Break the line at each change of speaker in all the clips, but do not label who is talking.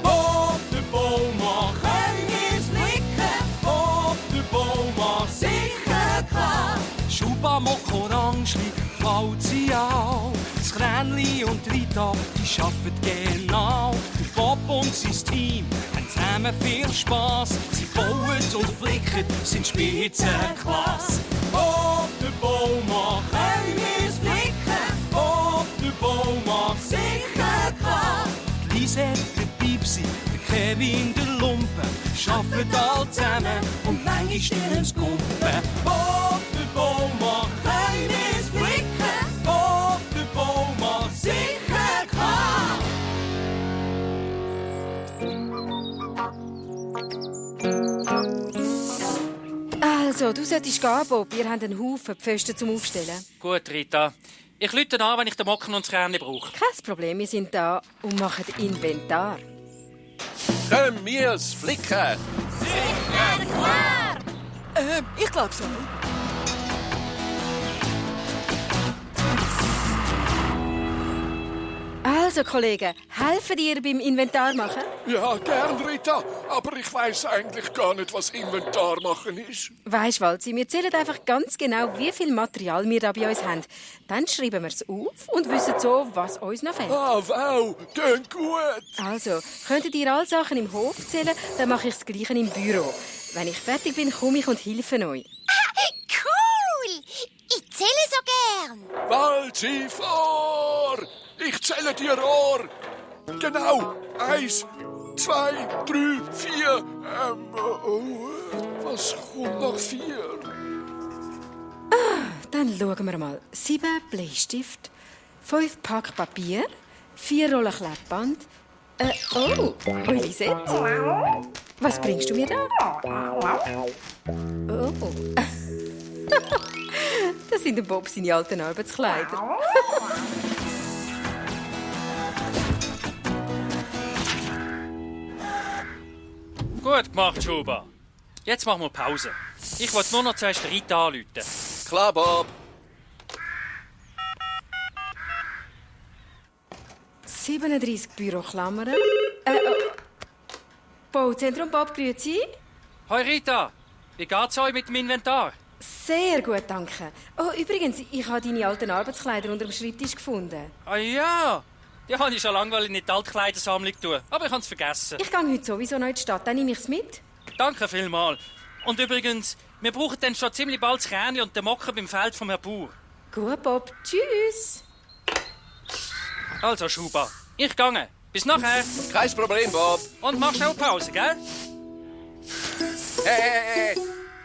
Bob der Baumacher ist flicken, Bob der Baumacher sicher klar. Schuba, Mock, Orangeli, Fauzi auch. Das Kränli und Rita, die arbeiten genau. Der Bob und sein Team haben zusammen viel Spass. Sie bauen und flicken, sind Spitzenklasse. Bob der Baumacher ist flicken, Bob der Baumacher sicher klar. Die Lisette, der Pipsi, der Kevin, der Lumpen, arbeiten alle zusammen und manchmal stirnen's Kumpen. Bob der Baumacher ist flicken, Bob der Baumacher sicher klar.
Also, du solltest gehen, Bob. Wir haben einen Haufen Pfosten zum Aufstellen.
Gut, Rita. Ich rufe an, wenn ich den Mocken und das Kernli brauche.
Kein Problem, wir sind da und machen Inventar.
Können wir's flicken?
Sicher klar!
Ich glaube so.
Also, Kollegen, helfen dir beim Inventar machen?
Ja, gern, Rita. Aber ich weiss eigentlich gar nicht, was Inventar machen ist.
Weisst, Walzi, wir zählen einfach ganz genau, wie viel Material wir da bei uns haben. Dann schreiben wir es auf und wissen so, was uns noch fehlt.
Ah, wow, tönt gut.
Also, könntet ihr alle Sachen im Hof zählen, dann mache ich das Gleiche im Büro. Wenn ich fertig bin, komme ich und helfe euch.
Cool! Ich zähle so gern.
Walzi vor! Ich zähle dir Rohr. Genau. 1, 2, 3, 4. Was kommt nach 4?
Dann schauen wir mal. 7 Bleistift, 5 Pack Papier, 4 Rollen Klebband. Oh, hoi Lisette. Was bringst du mir da? Oh. Das sind der Bob seine alten Arbeitskleider.
Gut gemacht, Schuba. Jetzt machen wir Pause. Ich wollte nur noch zuerst Rita anrufen.
Klar, Bob.
37 Büroklammern. Bauzentrum Bob, grüezi.
Hoi Rita, wie geht's euch mit dem Inventar?
Sehr gut, danke. Oh, übrigens, ich habe deine alten Arbeitskleider unter dem Schreibtisch gefunden.
Ah ja, die habe ich schon lange in die Altkleidersammlung tun, aber ich habe es vergessen.
Ich gehe heute sowieso noch in die Stadt, dann nehme ich es mit.
Danke vielmals. Und übrigens, wir brauchen dann schon ziemlich bald das Kernli und den Mocker beim Feld vom Herrn Bauer.
Gut, Bob. Tschüss.
Also, Schuba, ich gehe. Bis nachher.
Kein Problem, Bob.
Und mach schnell Pause, gell?
Hey,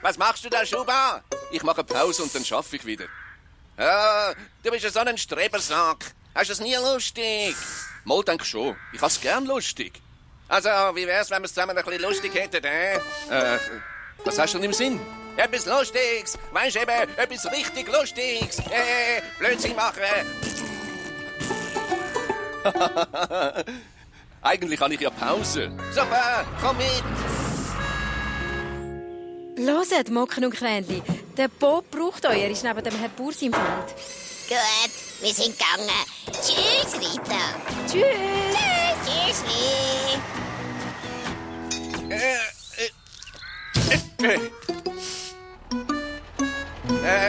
was machst du da, Schuba? Ich mache Pause und dann schaffe ich wieder. Ah, du bist ja so ein Strebersack. Hast du es nie lustig? Mal denk schon. Ich hab's gern lustig. Also, wie wär's, wenn wir es zusammen ein bisschen lustig hätten, was hast du denn im Sinn? Etwas Lustiges. Weisst eben, etwas richtig Lustiges. Blödsinn machen. Eigentlich habe ich ja Pause. Super, komm mit.
Hört, Mocken und Kränli. Der Bob braucht euch. Er ist neben dem Herrn Burs im Feld.
Gut, wir sind gegangen. Tschüss, Rita.
Tschüss.
Tschüssli.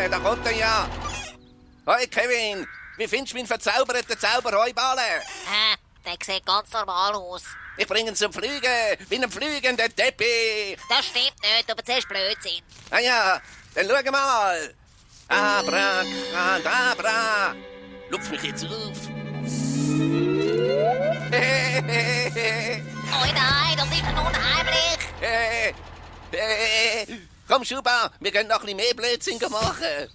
Da kommt er ja. Hoi, Kevin. Wie findest du meinen verzauberten Zauberheuballen?
Der sieht ganz normal aus.
Ich bringe ihn zum Fliegen, wie ein fliegender Teppich.
Das stimmt nicht, aber zuerst Blödsinn.
Ah ja, dann schau mal. Abracadabra. Lupf mich jetzt auf.
Oh nein, das ist ja unheimlich.
Komm, Schuba, wir können noch ein bisschen mehr Blödsinn machen.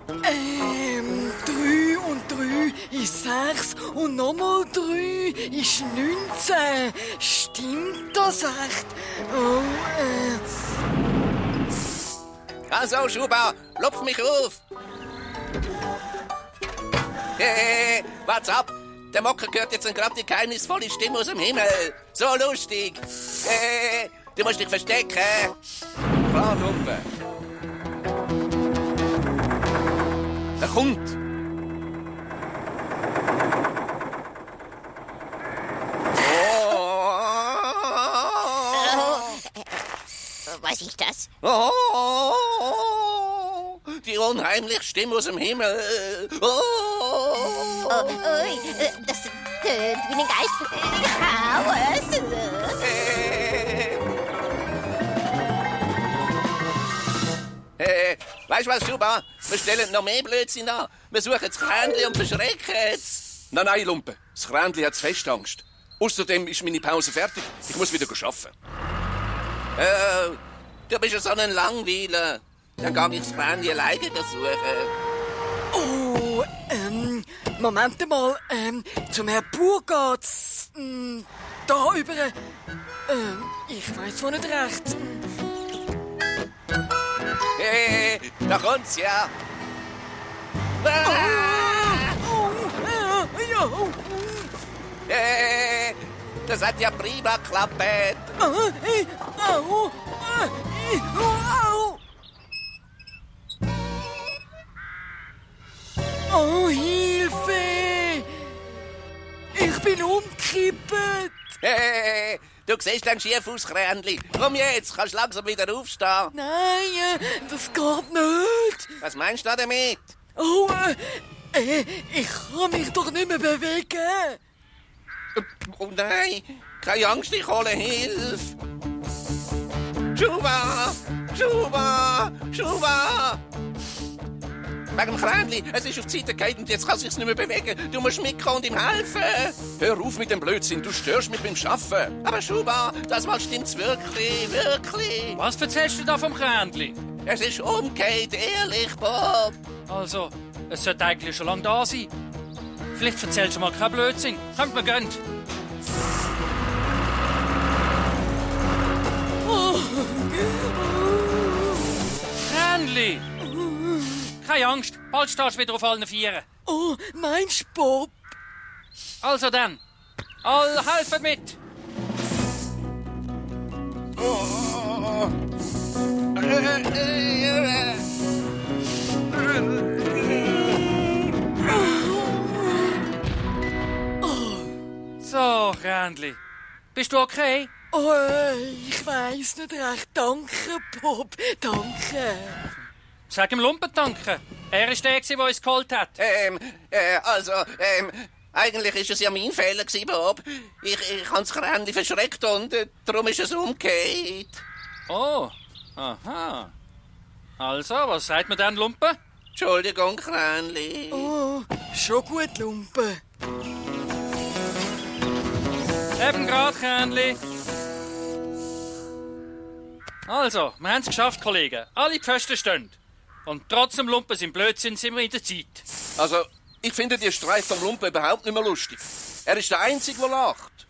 3 und 3 ist 6 und nochmal 3 ist 19. Stimmt das echt? Oh,
Also, Schuba, lupf mich auf. What's up? Der Mocker hört jetzt gerade die geheimnisvolle Stimme aus dem Himmel. So lustig. Du musst dich verstecken. Klar, Lumpe. Er kommt.
ist das?
Oh, die unheimliche Stimme aus dem Himmel. Oh.
Oh, ui, das tönt wie ein Geist. Ich hau es.
Weißt du was, Schuba? Wir stellen noch mehr Blödsinn an. Wir suchen das Kränli und verschrecken es. Nein, Lumpe. Das Kränli hat Festangst. Außerdem ist meine Pause fertig. Ich muss wieder arbeiten. Du bist ja so ein Langweiler. Dann gehe ich das Kränli alleine suchen.
Oh, Moment mal, zum Herrn Bauer geht's, da über, ich weiss wohl nicht recht.
Hey, da kommt's ja. Hey, das hat ja prima geklappt.
Oh, Hilfe! Ich bin umgekippt.
Hey, du siehst ein schief aus, Kränli. Komm jetzt, kannst langsam wieder aufstehen.
Nein, das geht nicht.
Was meinst du damit?
Oh, ich kann mich doch nicht mehr bewegen.
Oh nein, keine Angst, ich hole Hilfe. Schuba! Schuba! Schuba! Wegen dem Kränli, es ist auf die Seite gefallen und jetzt kann es sich nicht mehr bewegen. Du musst mitkommen und ihm helfen. Hör auf mit dem Blödsinn, du störst mich beim Arbeiten. Aber Schuba, das mal stimmt's wirklich, wirklich.
Was erzählst du da vom Kränli?
Es ist umgekehrt, ehrlich, Bob.
Also, es sollte eigentlich schon lange da sein. Vielleicht erzählst du mal keinen Blödsinn. Kommt mir gönnt. Kränli! Keine Angst, bald stehst du wieder auf allen Vieren.
Oh, meinst du, Bob?
Also dann, alle helfen mit. So, Kränli, bist du okay?
Oh, ich weiss nicht recht. Danke, Bob. Danke.
Sag ihm Lumpen danke. Er ist der, der uns geholt hat.
Eigentlich ist es ja mein Fehler gewesen, Bob. Ich habe das Kränli verschreckt und darum ist es umgekehrt.
Oh, aha. Also, was sagt man denn, Lumpen?
Entschuldigung, Kränli.
Oh, schon gut, Lumpen.
Eben grad, Kränli. Also, wir haben es geschafft, Kollegen. Alle Pfosten stehen. Und trotzdem Lumpen sind Blödsinn, sind wir in der Zeit.
Also, ich finde die Streit vom Lumpen überhaupt nicht mehr lustig. Er ist der Einzige, der lacht.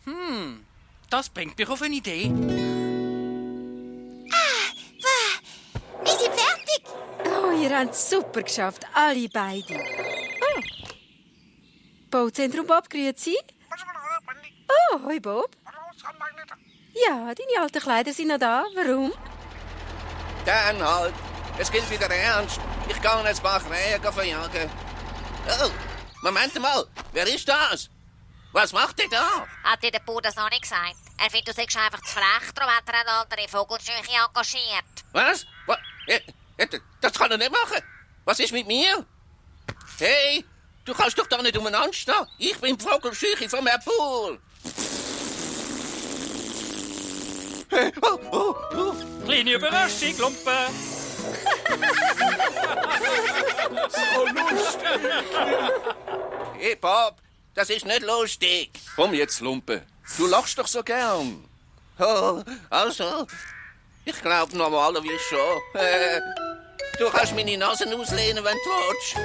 Das bringt mich auf eine Idee.
Wir sind fertig.
Oh, ihr habt es super geschafft, alle beide. Oh. Bauzentrum Bob, grüezi. Oh, hoi Bob. Ja, deine alten Kleider sind noch da. Warum?
Dann halt. Es gilt wieder ernst. Ich gehe ein paar Krähen verjagen. Oh, Moment mal. Wer ist das? Was macht ihr da?
Hat dir der Bauer das noch nicht gesagt? Er findet, du seist einfach zu frech, darum hat er eine andere Vogelscheuche engagiert.
Was? Das kann er nicht machen. Was ist mit mir? Hey, du kannst doch da nicht umeinander stehen. Ich bin die Vogelscheuche vom Herrn Bauer.
Kleine Überraschung, Lumpen.
So lustig. Hey, Bob, das ist nicht lustig. Komm jetzt, Lumpe. Du lachst doch so gern. Oh, also, ich glaube normalerweise schon. Du kannst meine Nase auslehnen, wenn du willst.